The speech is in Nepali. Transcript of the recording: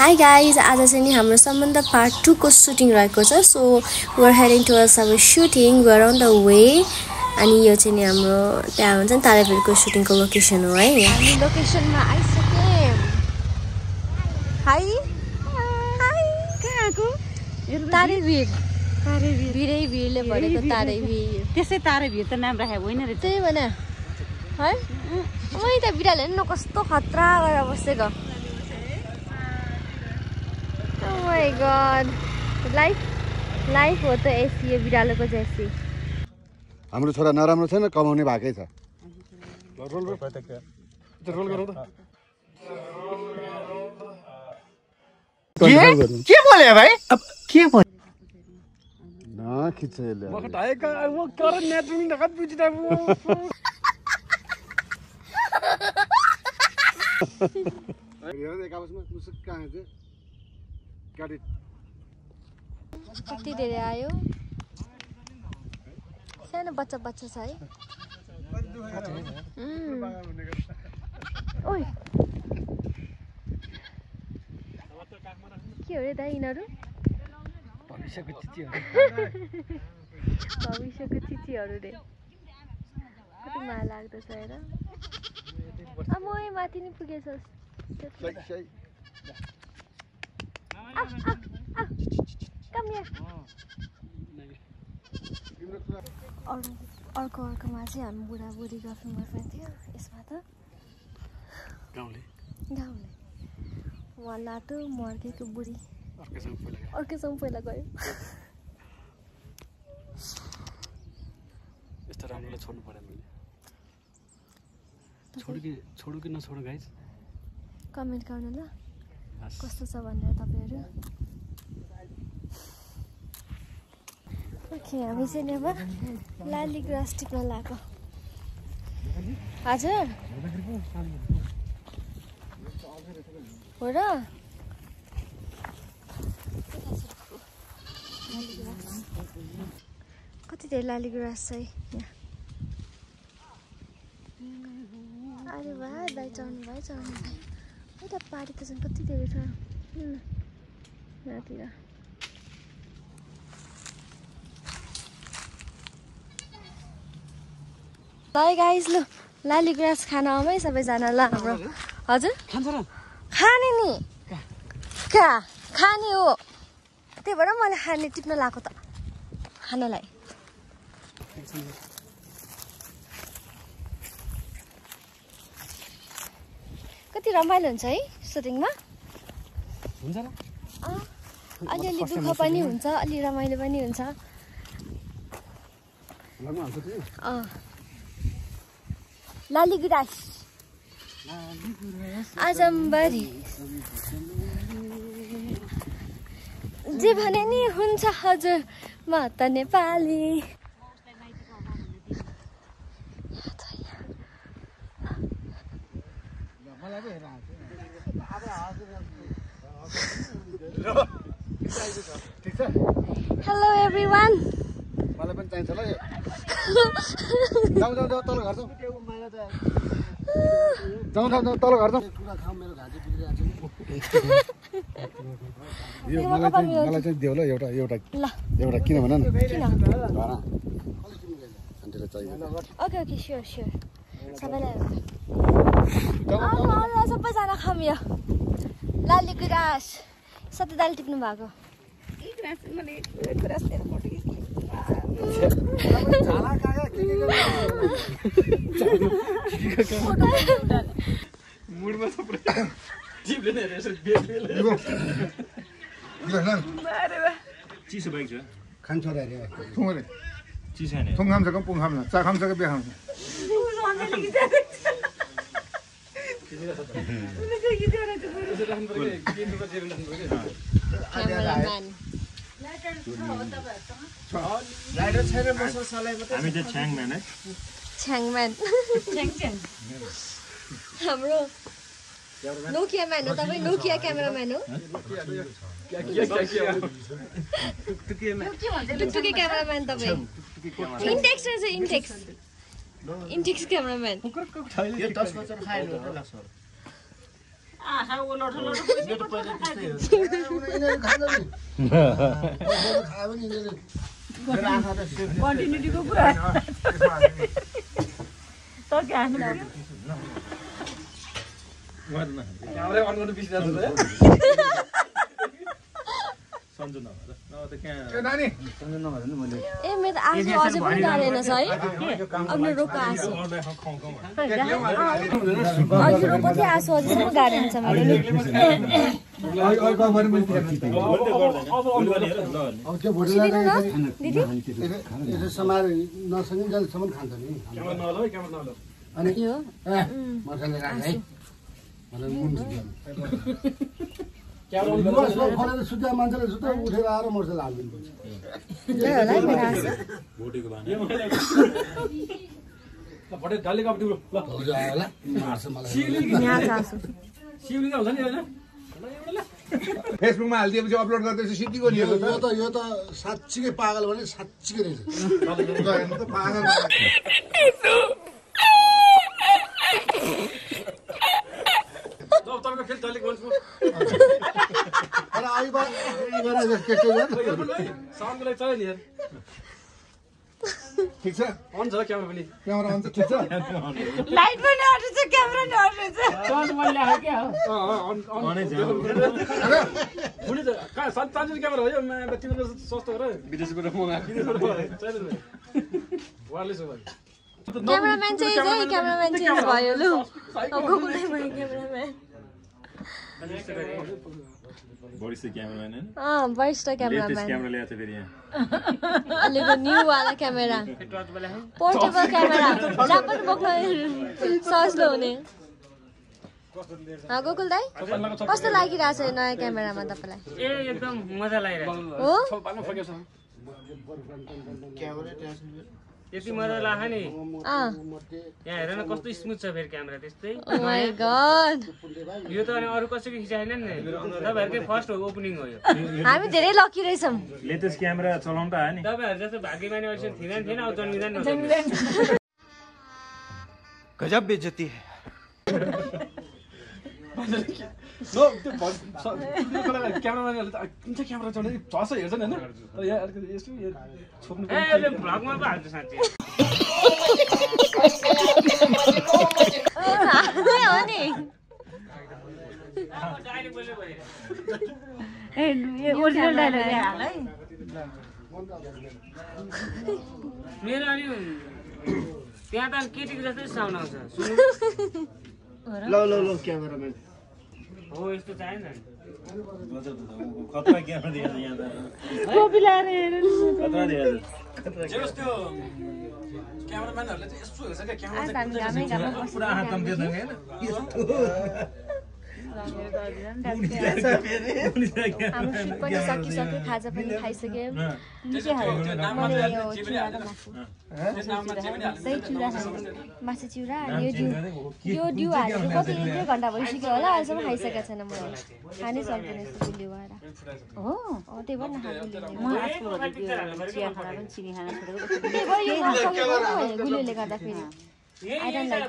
Hi guys, आज चाहिँ नि हाम्रो सम्बन्ध पार्ट 2 को सुटिङ रहेको छ. So we are heading towards our shooting. We are on the way. अनि यो चाहिँ नि हाम्रो त्यहाँ हुन्छ नि ताराभिरको सुटिङको लोकेसन हो है. हामी लोकेसनमा आइसक्यौं. हाय हाय कहाँको तारेभिर. तारेभिर भिरै भिरले भरेको तारेभिर. त्यसै तारेभिर त नाम राखे होइन रे. त्यही भने है ओइ त बिराले न कस्तो खतरा गरेर बसेको. Oh my god. लाइफ हो त एसी यो बिरालोको जैसी. हाम्रो छोरा नराम्रो छैन कमाउने भएकै छ. रोल गरौ त. के बोले भाइ? अब के बोले? न खिच्छ यसले. वखत आएका वो कर नेट पनि नखत बुझिदा वो. यो एक आपसमा मुसुक्क आउँछ. गाडी कति धेरै आयो. सानो बच्चा छ है. ओइ के हो रे दाइ यिनीहरू? भविष्यको चिचीहरू रे. कति माया लाग्दछ हेर. म माथि नि पुगेछ. अर्कोमा चाहिँ हामी बुढाबुढी गर्नुपर्ने थियो. यसमा त गाउँले उहाँ लाटो मर्केको बुढी अर्कैसँग पहिला गयो. यस्तो राम्रोलाई छोड्नु पर्यो मैले. छोडु कि नछोडु गाइज कमेन्ट गर्नु ल कस्तो छ भनेर तपाईहरु. ओके हामी चाहिँ अब लाली ग्रास टिप्न लाग्यो. हजुर हो र कति धेरै लाली ग्रास छ है यहाँ. अरे वाह दाइ चढ्नु भयो. एउटा पारी त झन् कति धेरै छ यहाँतिर. ल गाइस ल लाली ग्रास खान आउँ है सबैजना ल हाम्रो. हजुर खाने नि कहाँ खाने हो त्यही भएर मैले खाने टिप्न लगाएको त खानलाई. कति रमाइलो हुन्छ है सुटिङमा. अलिअलि दुःख पनि हुन्छ अलि रमाइलो पनि हुन्छ. लाली गुराँस आजमबारी जे भने नि हुन्छ हजुर म त नेपाली. Hello everyone. मलाई पनि चाहिन्छ ल यो. जाऊ तल घर जाऊ. तल घर जाऊ. यो मलाई चाहिँ देऊ ल एउटा किन भन न. ओके स्योर सबैलाई सबैजना खाम यो लाली गुराँस. सबै दाल टिप्नु भएको. चिसो बाइक छ खान्छ रे थुङरे चिसो हैन. थुङ खान्छ पुङ खान्छ चा खान्छ कि बे खान्छ. हामी चाहिँ छ्याङम्यान है. छ्याङम्यान हाम्रो नोकिया म्यान हो. तपाईँ नोकिया क्यामेराम्यान हो. टुकटुके क्यामेराम्यान तपाईँ. इन्टेक्स रहेछ इन्टेक्स क्यामेराम्यान. आहा ओलोठो लोठो कन्टिन्युटीको कुरा त के हान्नु ए मेरो आँसु अझै पनि गाडेन छ है अघि रोको आँसु अघि रोको थियो आँसु अझैसम्म गाडेन छ मेरो सुत्या मान्छेले सुत्या उठेर आएर मर्छ हालिदिनु फेसबुकमा हालिदिएपछि अपलोड गर्दैछ सिद्धिको नि यो त साँच्चीकै पागल भने साँच्चीकै रहेछ पागल ठिक छ अन छ क्यामेरा पनि क्यामेरा अन छ ठिक छ लाइट पनि अन छ क्यामेरा नि अन छ टर्न मैले ल्याए के हो अनै छ बुढी त का 47 क्यामेरा हो यो तिम्रो सस्तो र विदेशबाट मगाएको वायरलेस हो भाइ क्यामेराम्यान चाहिँ क्यामेराम्यान चेन्ज भयो लु गोकुलै भयो क्यामेराम्यान वरिष्ठ क्यामेराम्यान हैन वरिष्ठ क्यामेराम्यान क्यामेरा ल्याएको थियो फेरि यहाँ अहिलेको न्यू वाला क्यामेरा पोर्टेबल क्यामेरा जहाँ पनि बोक्न सजिलो हुने गोकुल दाइ कस्तो लागिरहेछ यो नयाँ क्यामेरामा तपाईँलाई ए एकदम मजा लागिरहेछ हो यति मजा लाग्छ नि यहाँ हेर न कस्तो स्मुथ छ फेरि क्यामेरा त्यस्तै ओ माय गॉड यो त अनि अरु कसैको खिचाएन नि तपाईहरुकै फर्स्ट ओपनिङ हो यो हामी धेरै लकी रहेछौं लेटेस्ट क्यामेरा चलाउन त आयो नि तपाईहरु जस्तो भाग्यमानी अवश्य थिएन अब जन्मिँदैन गजब बेइज्जती है नो त्यो क्यामेराम्यानहरुले त कुन चाहिँ क्यामेरा चलाउने झस हेर्छ नि हैन तर यहाँ यस्तो छोप्नु ए ले भ्लगमा पो हाल्छ साथी हो नि ए ओरिजिनल डायलग हाल है मेरो अनि त्यहाँ त केटीको जस्तै साउन्ड आउँछ सुन्नु ल क्यामेराम्यान हो यस्तो चाहिएन खतरा क्यामेरा देखेछ यहाँ त कपी लाएर हेर्नु खतरा देखेछ जेस त्यो क्यामेराम्यानहरुले चाहिँ यस्तो हेर्छ के क्यामेरा आज हामी गामै पुरा हात तम्केछ हैन हाम्रो सुट पनि सकिसक्यो खाजा पनि खाइसक्यो निकै मैले यो चिउराको मासु चिउरा यो डिउ हालेर कति 1.5 घण्टा भइसक्यो होला अहिलेसम्म खाइसकेको छैन मैले खानै सक्दैन यस्तो गुलियो भएर हो त्यही भएर गुलियोले गर्दाखेरि आई डोन्ट लाइक